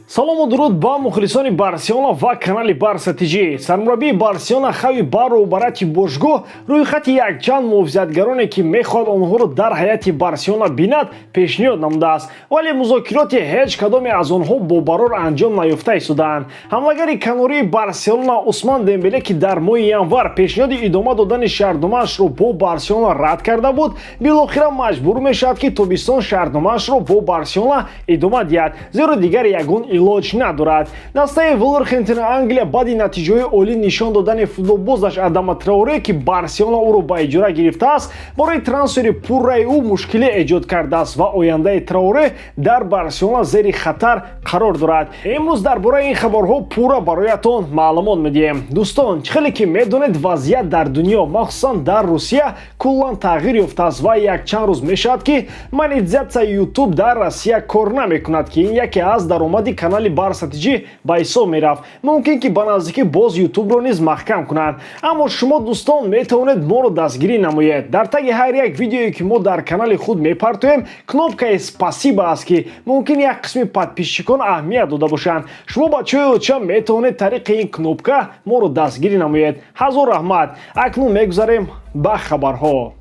Салому дуруд ба мухлисони Барселона ва канали Барса ТЖ. Сармураббии Барселона Хави ба роҳбарияти бошгоҳ рӯйхати якчанд муҳофизатгароне, ки мехоҳад онҳоро дар ҳайати Барселона бинад, пешниҳод намудааст, вале музокироти ҳеҷ кадоме аз онҳо бо барор анҷом наёфта истодаанд. Ҳамлагари канории Барселона Усман Дембеле, ки дар моҳи январ пешниҳоди идома додани шартномаашро бо Барселона рад карда буд, билохира маҷбур мешавад, ки тобистон шартномаашро бо Барселона идома диҳад, зеро дигар ягон илоҷ надорад. Дастаи Вулверхемптони Англия баъди натиҷаҳои олӣ нишон додани футболбозаш Адама Траоре, ки Барселона ӯро ба иҷора гирифтааст, барои трансфери пурраи ӯ мушкилӣ эҷод кардааст ва ояндаи Траоре дар Барселона зери хатар қарор дорад. Имрӯз дар бораи ин хабарҳо пурра бароятон маълумот медиҳем. Дӯстон, чӣ хеле ки медонед, вазъият дар дунё, махсусан дар Русия, куллан тағйир ёфтааст ва якчанд рӯз мешавад, ки монетизатсияи Ютуб дар Россия кор намекунад, ки ин яке аз даромади канали Барса ТЖ ба ҳисоб мерафт. Мумкин, ки ба наздикӣ боз Ютубро низ маҳкам кунанд, аммо шумо, дӯстон, метавонед моро дастгирӣ намоед. Дар таги ҳар як видеое, ки мо дар канали худ мепартоем, кнопкаи «Спасибо» аст, ки мумкин як қисми подписчикон аҳамият дода бошанд. Шумо, бачаҳои оча, метавонед тариқи ин кнопка моро дастгирӣ намоед. Ҳазор раҳмат. Акнун мегузарем ба хабарҳо.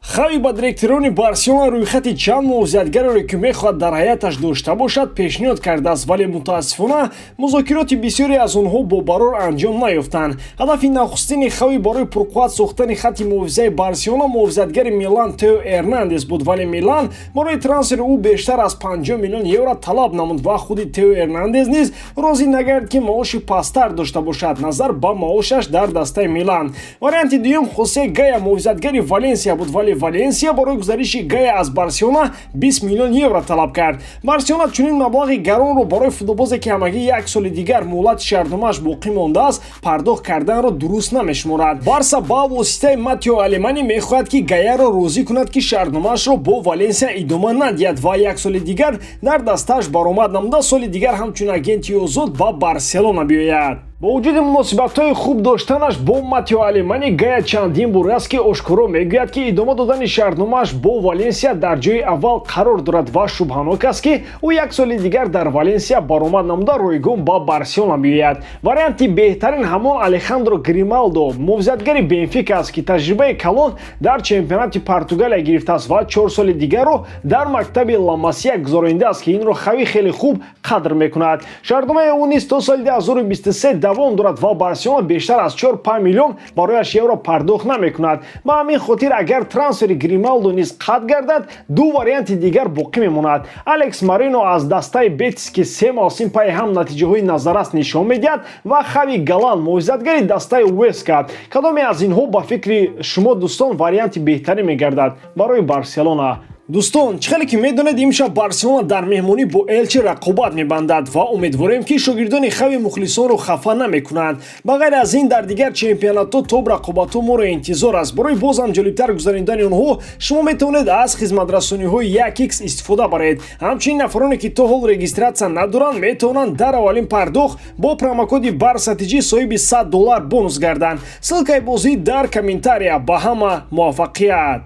Хави ба директорони Барселона рӯйхати чанд муҳофизатгареро, ки мехоҳад дар ҳайаташ дошта бошад, пешниҳод кардааст, вале мутаассифона музокироти бисёре аз онҳо бо барор анҷом наёфтанд. Ҳадафи нахустини Хави барои пурқувват сохтани хатти муҳофизаи Барселона муҳофизатгари Милан Тео Эрнандес буд, вале Милан барои трансфери ӯ бештар аз 50 миллион евро талаб намуд ва худи Тео Эрнандес низ розӣ нагардид, ки маоши пасттар дошта бошад назар ба маошаш дар дастаи Милан. Варианти дуюм Хосе Гая, муҳофизатгари Валенсия буд, вале Валенсия барои гузариши Гая аз Барселона 20 миллион евро талаб кард. Барселона чунин маблағи гаронро барои футболбозе, ки ҳамагӣ як соли дигар муҳлати шартномааш боқӣ мондааст, пардохт карданро дуруст намешуморад. Барса ба воситаи Матео Алемани мехоҳад, ки Гаяро розӣ кунад, ки шартномаашро бо Валенсия идома надиҳад ва як соли дигар дар дастааш баромад намуда, соли дигар ҳамчун агенти озод ба Барселона биёяд. Бо вуҷуди муносибатҳои хуб доштанаш бо Матео Алемани, Гая чандин бор аст, ки ошкоро мегӯяд, ки идома додани шартномааш бо Валенсия дар ҷои аввал қарор дорад ва шубҳанок аст, ки ӯ як соли дигар дар Валенсия баромад намуда, ройгон ба Барселона биёяд. Варианти беҳтарин ҳамон Алехандро Грималдо, муҳофизатгари Бенфика аст, ки таҷрибаи калон дар чемпионати Португалия гирифтааст ва 4 соли дигарро дар мактаби Ламасия гузаронидааст, ки инро Хави хеле хуб қадр мекунад. Шартномаи ӯ низ то соли 2023 давом дорад ва Барселона бештар аз 4-5 миллион барояш евро пардохт намекунад. Ба ҳамин хотир, агар трансфери Грималдо низ қатъ гардад, ду варианти дигар боқӣ мемонад: Алекс Марино аз дастаи Бетис, ки се мавсим пайи ҳам натиҷаҳои назаррас нишон медиҳад, ва Хави Галан, муҳофизатгари дастаи Уэска. Кадоме аз инҳо, ба фикри шумо, дӯстон, варианти беҳтарин мегардад барои Барселона? Дӯстон, чӣ хеле ки медонед, имшаб Барселона дар меҳмонӣ бо Элчи рақобат мебандад ва умедворем, ки шогирдони Хави мухлисонро хафа намекунанд. Ба ғайр аз ин, дар дигар чемпионатҳо топ рақобатҳо моро интизор аст. Барои боз ҳам ҷолибтар гузаронидани онҳо шумо метавонед аз хизматрасониҳои 1x истифода баред. Ҳамчунин, нафароне, ки то ҳол регистрация надоранд, метавонанд дар аввалин пардохт бо промокоди Барса ТЖ соҳиби 100 доллар бонус гарданд. Ссылкаи бозӣ дар комментария. Ба ҳама муваффақият!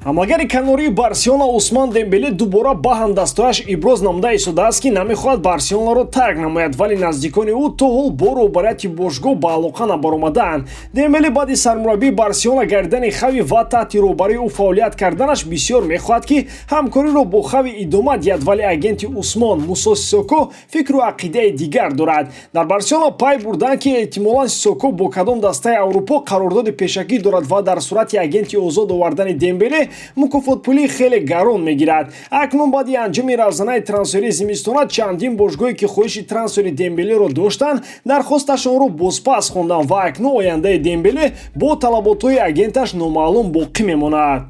Ҳамлагари канории Барселона Усман Дембеле дубора ба ҳамдастояш иброз намуда истодааст, ки намехоҳад Барселонаро тарк намояд, вале наздикони ӯ то ҳол бо роҳбарияти бошгоҳ ба алоқа набаромадаанд. Дембеле баъди сармураббии Барселона гардидани Хави ва таҳти роҳбарии ӯ фаъолият карданаш бисёр мехоҳад, ки ҳамкориро бо Хави идома диҳад, вале агенти Усмон, Мусо Сисоко, фикру ақидаи дигар дорад. Дар Барселона пай бурданд, ки эҳтимолан Сисоко бо кадом дастаи Аврупо қарордоди пешакӣ дорад ва дар сурати агенти озод овардани Дембеле мукофотпулии хеле гарон мегирад. Акнун, баъди анҷоми равзанаи трансферии зимистона, чандин бошгоҳе, ки хоҳиши трансфери Дембелеро доштанд, дархосташонро бозпас хонданд ва акнун ояндаи Дембеле бо талаботҳои агенташ номаълум боқӣ мемонад.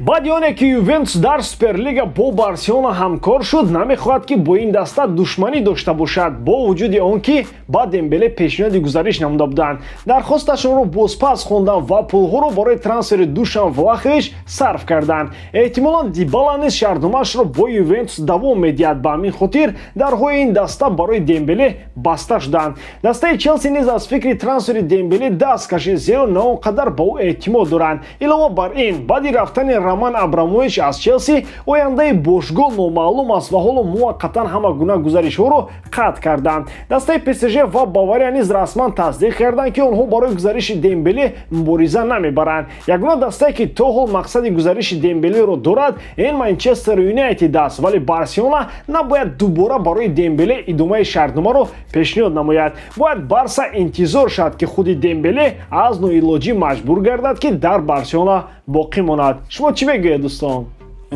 Баъди оне ки Ювентус дар Суперлига бо Барселона ҳамкор шуд, намехоҳад, ки бо ин даста душманӣ дошта бошад. Бо вуҷуди он ки ба Дембеле пешниҳоди гузариш намуда буданд, дархосташонро бозпас хонданд ва пулҳоро барои трансфери Душан Влахович сарф карданд. Эҳтимолан, Дибала низ шартномаашро бо Ювентус давом медиҳад. Ба ҳамин хотир дарҳои ин даста барои Дембеле баста шуданд. Дастаи Челси низ аз фикри трансфери Дембеле даст кашид, зеро на он қадар ба ӯ эътимод доранд. Илова бар ин, баъди рафтани Роман Абрамович аз Челси ояндаи бошгоҳ номаълум аст ва ҳоло муваққатан ҳама гуна гузаришҳоро қатъ карданд. Дастаи ПСЖ ва Бавария низ расман тасдиқ карданд, ки онҳо барои гузариши Дембеле мубориза намебаранд. Ягона дастае, ки то ҳол мақсади гузариши Дембелеро дорад, ин Манчестер Юнайтед аст, вале Барселона набояд дубора барои Дембеле идомаи шартномаро пешниҳод намояд. Бояд Барса интизор шавад, ки худи Дембеле аз ноилоҷӣ маҷбур гардад, ки дар Барселона боқӣ монад. Шумо чӣ мегӯед, дӯстон?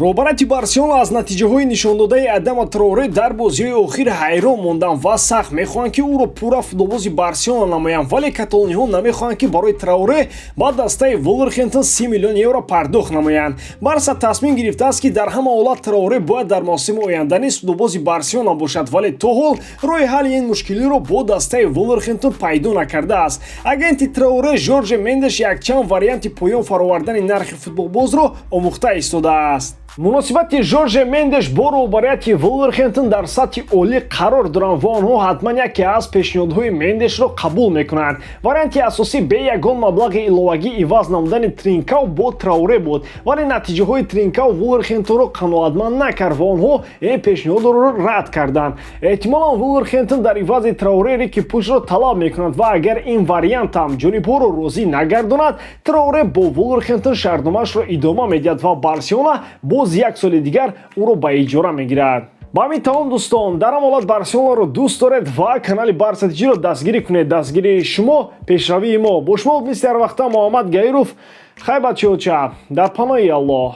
Роҳбарияти Барселона аз натиҷаҳои нишондодаи Адама Траоре дар бозиҳои охир ҳайрон монданд ва сахт мехоҳанд, ки ӯро пурра футболбози Барселона намоянд, вале каталониҳо намехоҳанд, ки барои Траоре ба дастаи Вулверхемптон 30 миллион евро пардохт намоянд. Барса тасмим гирифтааст, ки дар ҳама ҳолат Траоре бояд дар мавсими оянда низ футболбози Барселона бошад, вале то ҳол роҳи ҳалли ин мушкилиро бо дастаи Вулверхемптон пайдо накардааст. Агенти Траоре Жорже Мендеш якчанд варианти поён фаровардани нархи футболбозро омӯхта истодааст. Муносибати Жорже Мендеш бо роҳбарияти Вулверхемптон дар сатҳи олӣ қарор доранд ва онҳо ҳатман яке аз пешниҳодҳои Мендешро қабул мекунанд. Варианти асосӣ бе ягон маблағи иловагӣ иваз намудани Тринкау бо Траоре буд, вале натиҷаҳои Тринкау Вулверхемптонро қаноатманд накард ва онҳо ин пешниҳодро рад карданд. Эҳтимолан, Вулверхемптон дар ивази Траоре Рики Пушро талаб мекунад ва агар ин вариант ҳам ҷонибҳоро розӣ нагардонад, Траоре бо Вулверхемптон шартномаашро идома медиҳад ва Барселона боз як соли дигар ӯро ба иҷора мегирад. Ба ҳамин тамом, дӯстон. Дар ҳам ҳолат Барселонаро дӯст доред ва канали Барса ТЖро дастгирӣ кунед. Дастгирии шумо пешравии мо. Бо шумо мисли ҳар вақта Муҳаммад Гаиров. Хай, бачаҳоча, дар паноҳи Аллоҳ.